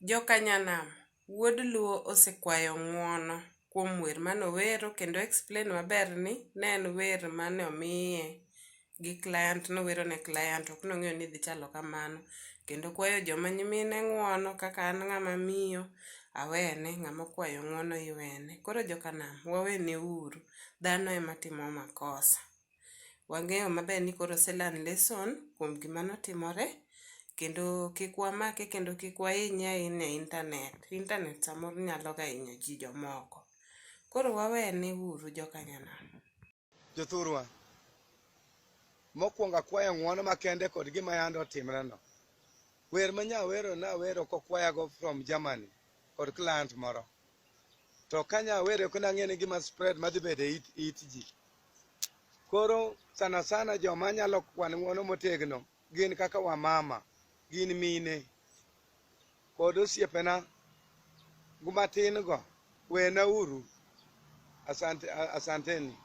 Joka nyanam, wuod luo osekwayo ng'uono kuom wer manowero kendo explain maber ni ne en wer mane omiye gi client nowero ne client ok nong'eyo ni dhi chalo kamano. Kendo okwayo joma nyimine ng'uono kaka an ng'ama miyo awene, ng'ama okwayo ng'uono iwene. Koro joka nam wawene uru, dhano ema timo makosa. Wang'eyo maber ni koro ose learn lesson kuom gima notimore kendo kik wamake kendo kik wahinye ahinya e internet. Internet samoro nyalo ga hinyo ji jomoko. Koro wawene uru joka nyanam. Jothurwa, mokwongo akwayo ng'uono makende kod gima yande otimreno. Wer ma nyawero nawero kokwayago from Germany kod client moro. To ka nyawere ok nang'e ni gima spread madhi bedo e it, it ji. Koro sana sana joma nyalo kwan ng'uono motegno gin kaka wamama, gin mine kod osiepena matin go. Wena uru. Asante, asanteni.